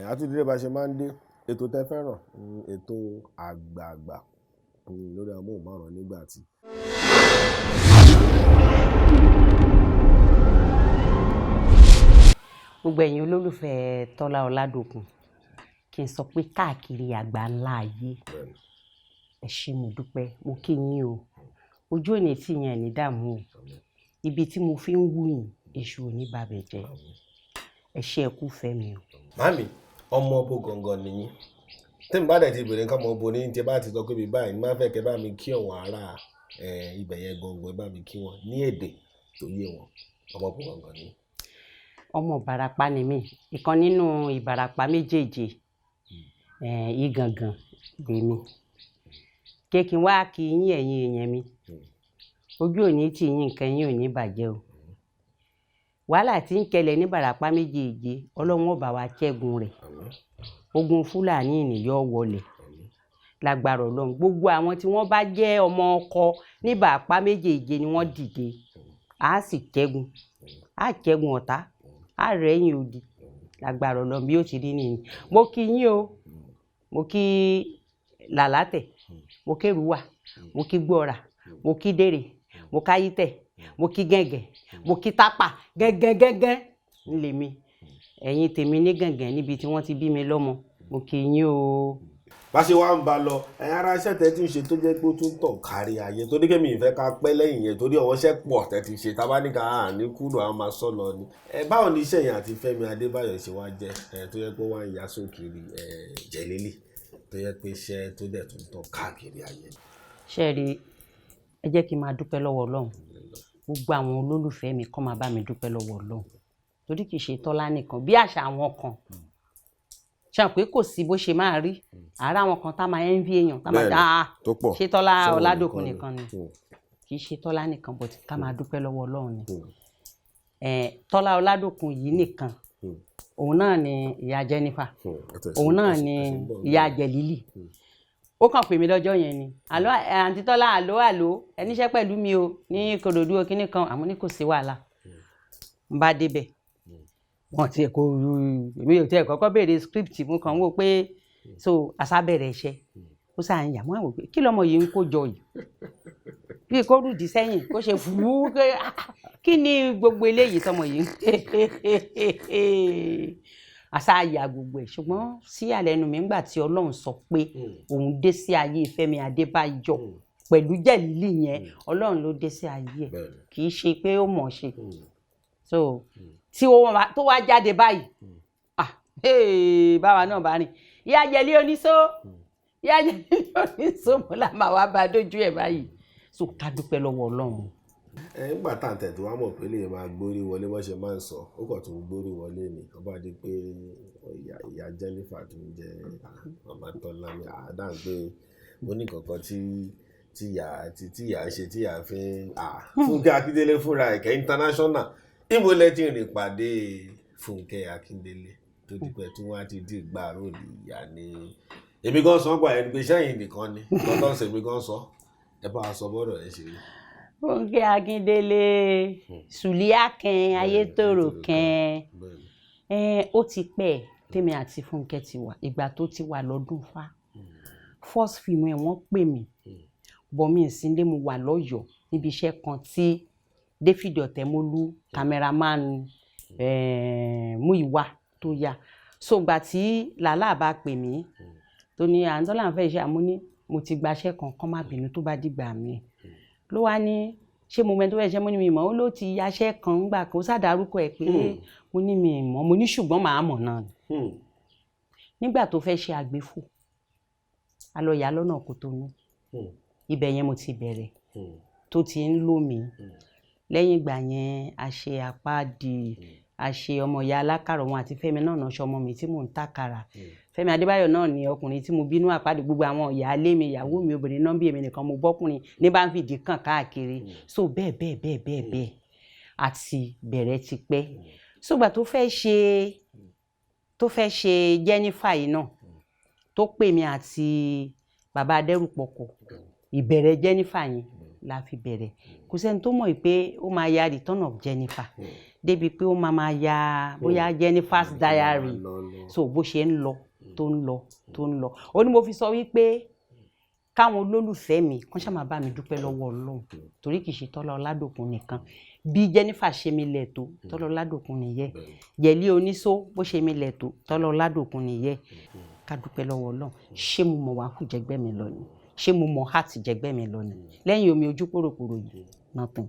Àtúndé bá ṣe máa ń dé ètò tẹ́ fẹ́ràn, ètò àgbààgbà lórí amóhùnmáwòrán nígbà tí. Gbogbo ẹ̀yin olólùfẹ́ Tọ́lá Ọládòkun, kí n sọ pé káàkiri àgbà ńlá ayé, ẹ ṣé, mo dúpẹ́, mo kí yín o. Ojú òní tí yẹn ní dààmú o. Ibi tí mo fi ń wù yín, èṣù ò ní bàbẹ̀ jẹ́. Ẹ ṣé, ẹ kú fẹ́ mi o. Màmí, ọmọ bó gangan nìyí tí n bá dẹ̀ ti bèrè nǹkan ọmọ bo ní tí bá ti sọ pé bí báyìí má fẹ́ kẹ́ bá mi kí àwọn ará ibẹ̀ yẹn gangan, bá mi kí wọn ní èdè tó yé wọn. Ọmọ bó gangan ni? Ọmọ Ìbàràpá ni mí, ìkan nínú Ìbàràpá méjèèjì, Ìgàngàn lèmi. Kékin wá kí yín, ẹ̀yin èèyàn mi, ojú òní tí yín, nǹkan yín ò ní bàjẹ́ o. Wàhálà tí ń kẹlẹ̀ ní Ìbàràpá méjèèjì, Ọlọ́run ó bá wa ṣẹ́gun rẹ̀. Ogun Fúlàní ìnìyọ́ wọlé lágbára Ọlọ́run. Gbogbo àwọn tí wọ́n bá jẹ́ ọmọ ọkọ ní Ìbàràpá méjèèjì ni wọ́n dìde, á sì ṣẹ́gun, á ṣẹ́gun ọ̀tá, á rẹ́yìn odi lágbára Ọlọ́run. Bí ó ti rí nìyí. Mo kí yín o. Mo kí Làlátẹ̀, mo kí Èrúwà, mo kí Gbọ́ra, mo kí Dèrè, mo káyítẹ̀, mo kí Gẹ̀ǹgẹ̀, mo kí Tápà. Gẹ́gẹ́gẹ́gẹ́ ńlẹ̀ mi, ẹ̀yin tèmi ní Gẹ̀ǹgẹ̀ níbi tí wọ́n ti bí mi lọ́mọ, mo kí yín o. Bá ṣe wá ń ba lọ, ẹ̀yin ará iṣẹ́ tẹ́ ti ń ṣe tó jẹ́ pé ó tún tàn kárí ayé, torí kémi ìfẹ́ ká pẹ́ lẹ́yìn yẹn, torí àwọn iṣẹ́ pọ̀ tẹ́ ti ṣe, tábà ní ká ní kúrò, àwọn máa sọ lọ ni. Ẹ báwo ni iṣẹ́ yẹn àti Fẹ́mi Adébáyọ̀ ṣe wá jẹ́ ẹ tó yẹ pé wá ń ya sókiri ẹ jẹ̀lélì tó yẹ pé iṣẹ́ tó dẹ̀ tún tàn káàkiri ayé? Ṣé ẹ rí, ẹ jẹ́ kí n máa dúpẹ́ lọ́wọ́ Ọlọ́run. Gbogbo àwọn olólùfẹ́ mi kọ́ máa bá mi dúpẹ́ lọ́wọ́ Ọlọ́run, torí kì í ṣe Tọ́lá nìkan. Bí àṣà àwọn kan ṣe hàn pé kò sí bó ṣe máa rí àárá àwọn kan tá máa envy èèyàn, tá máa dá ṣé Tọ́lá Ọládòkun nìkan ni. Kì í ṣe Tọ́lá nìkan, but ká máa dúpẹ́ lọ́wọ́ Ọlọ́run ni. Tọ́lá Ọládòkun yìí nìkan, òun náà ni ìyá Jennifer, òun náà ni ìyá Jẹ̀lílì. Ó kàn pè mí lọ́jọ́ yẹn ni, "Àlọ́ àǹtí Tọ́lá, àlọ́ àlọ́, ẹ níṣẹ́ pẹ̀lú mi o ní Ìkòròdú o." Kíní kan àmọ́ ní kò sí wàhálà. N bá débẹ̀, wọn tiẹ̀ kò, èmi ò tiẹ̀ kọ́kọ́ béèrè script. Mo kàn ń wò pé so àṣà bẹ̀rẹ̀ iṣẹ́, ó sà ń yà mọ́ àwọn pé kí lọmọ yìí ń kó jọ yìí, bí kó rùdí sẹ́yìn, kó ṣe fúú, kí ni gbogbo eléyìí tọmọ yìí ń àṣà àyà gbogbo ẹ̀. Ṣùgbọ́n sí àlẹ́nu mi, ńgbà tí Ọlọ́run sọ pé òun dé sí ayé Fẹ́mi Adébáyọ̀ pẹ̀lú Jẹ̀lílì yẹn, Ọlọ́run ló dé sí ayé ẹ̀, kì í ṣe pé ó mọ̀ ṣe. So tí ó tó wá jáde báyìí, ah, báwa náà bá rìn, ìyá Jẹ̀lí oníṣó, ìyá Jẹ̀lí oníṣó, mo là máa wá bá dójú ẹ̀ báyìí. So ká dúpẹ́ lọ́wọ́ Ọlọ́run. Ẹ ńgbà tá à ń tẹ̀tù wá mọ̀ pé lè máa gbórí wọlé bó ṣe máa ń sọ, ó kàn tún gbórí wọlé ni. Ó bá di pé ìyá Jennifer tó ń jẹ́ màmá Tọ́lá ní àdá pé mo ní kankan tí ìyá ń ṣe tí ìyá fi ń Fúnkẹ́ Akíndélé fúnra ẹ̀kẹ́ international. Ibo lẹ ti rìn pàdé Fúnkẹ́ Akíndélé tó di pé tí wọ́n á ti di gbà róòlì ìyá ní? Èmi gan sọ gbà ẹni pé sẹ́yìn nìkan ni lọ́tọ̀ ṣèmi gan sọ. Ẹ bá a sọ bọ́dọ̀ ẹ ṣe rí. Fúnkẹ́ Akíndélé, Sùlíà kẹ́n, Ayétòrò kẹ́n. Ó ti pẹ́ tèmi àti Fúnkẹ́ ti wà. Ìgbà tó ti wà lọ́dún fa first film ẹ̀, wọ́n pè mí bọ̀, mí ìsínlé, mo wà lọ́yọ̀ọ́ níbi iṣẹ́ kan tí David Ọ̀tẹ́mólú, cameraman Múyìwá tó yá. So gbà tí làlá bá pè mí tó ní àǹtọ́là ń fẹ́ iṣẹ́, àmú ní mo ti gbaṣẹ́ kan, kọ́ má bínú, tó bá dìgbà mi. Ló wá ní ṣé mo mẹ́ni tó fẹ́ ṣe? Mo ní mi mọ̀. Ó ló ti yaṣẹ́ kan ńgbà kan, ó ṣàdárúkọ ẹ̀ pé mo ní mi mọ̀. Mo ní ṣùgbọ́n màá mọ̀ náà ni. Nígbà tó fẹ́ ṣe àgbéfò, a lọ yà lọ́nà Kòtónú. Ibẹ̀ yẹn mo ti bẹ̀rẹ̀ tó ti ń lò mí. Lẹ́yìn ìgbà yẹn, a ṣe àpáàdì, a ṣe ọmọ ìyá alákàrà, wọn àti Fẹ́mi náà náà ṣọmọ mi tí mò ń tàkàrà. Fẹ́mi Adébáyọ̀ náà ni ọkùnrin tí mo bínú àpáàdì. Gbogbo àwọn ìyáálé mi, ìyàwó mi obìnrin náà, bí èmi nìkan mo bọ́kùnrin ní bá ń fìdí kàn káàkiri. So bẹ́ẹ̀ bẹ́ẹ̀ bẹ́ẹ̀ bẹ́ẹ̀ bẹ́ẹ̀ àti bẹ̀rẹ̀ ti pẹ́. Sógbà tó fẹ́ ṣe Jennifer yìí náà, tó pè mí àti bàbá Adẹ́rùpọ̀kọ̀, ìbẹ̀rẹ̀ Jennifer yẹn la fi bẹ̀rẹ̀. Kò sẹ́ni tó mọ̀ pé ó máa ya Return of Jennifer. Débi pé ó máa máa ya bóyá Jennifer's Diary. So bó ṣe ń lọ, tó ń lọ, tó ń lọ, ó ní mo fi sọ wípé káwọn olólùfẹ́ mi kán ṣáà máa bá mi dúpẹ́ lọ́wọ́ Ọlọ́run, torí kì í ṣe Tọ́lá Ọládòkun nìkan. Bí Jennifer ṣe mi lẹ̀ tó, Tọ́lá Ọládòkun nìyẹn. Yẹ̀lí Oníṣó, bó ṣe mi lẹ̀ tó, Tọ́lá Ọládòkun nìyẹn. Ká dúpẹ́ lọ́wọ́ Ọlọ́run. Ṣé mo mọ̀ wá kù jẹgbẹ́ mi lọ ni? Ṣé mo mọ̀ heart jẹgbẹ́ mi lọ ni? Lẹ́yìn omi ojú pòròpòrò yìí, nothing.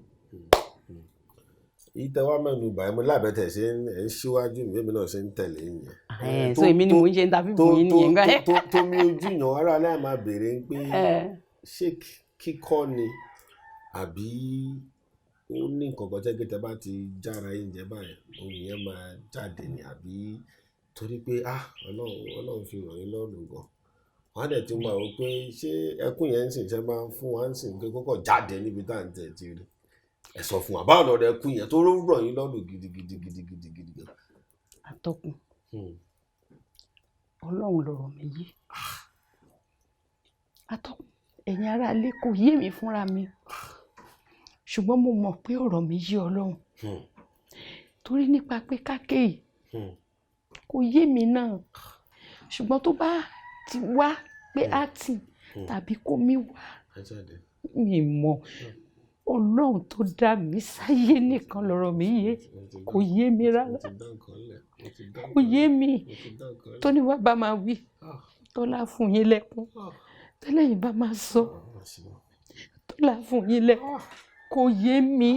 Ìtẹ̀wá mẹ́nu báyìí, mo lábẹ́tẹ̀ ṣe ń ṣíwájú mi, èmi náà ṣe ń tẹ̀lé yẹn. So èmi ni mò ń ṣe interview fún yín nìyẹn. Tó mi ojú yàn, ará alẹ́ máa béèrè pé ṣé kíkọ́ ni, àbí ó ní nǹkan kan tẹ́gbẹ́ tẹ́ bá ti jára yín jẹ báyìí, ohun yẹn máa jáde ni, àbí torí pé, ah, Ọlọ́run fi rọ̀ yín lọ́rùn gan. Wọ́n á dẹ̀ ti mọ̀ wọ́n pé ṣé ẹkún yẹn ń sìn ṣe máa ń fún wa ń sìn pé kókò jáde níbi tá à ń tẹ̀ ti rí. Ẹ sọ fún wa, báwo lọ̀rọ̀ ẹkún yẹn tó rọ̀ yín lọ́rùn gidigidi gidigidi gidi gan? Atọ́kùn, Ọlọ́run lọ̀rọ̀ mi yé. Atọ́kùn, ẹ̀yin ará ilé, kò yé mi fúnra mi, ṣùgbọ́n mo mọ̀ pé ọ̀rọ̀ mi yé Ọlọ́run, torí nípa pé káké yìí, kò yé mi náà, ṣùgbọ́n tó bá ti wá pé acting tàbí kó mi wá, mi mọ̀. Ọlọ́run tó dá mi sáyé nìkan lọ̀rọ̀ mi yé. Kò yé mi rárá, kò yé mi. Tó ní wá bá máa wí, Tọ́lá fún yín lẹ́kún, tẹ́lẹ̀ yìí bá máa sọ, Tọ́lá fún yín lẹ́kún, kò yé mi.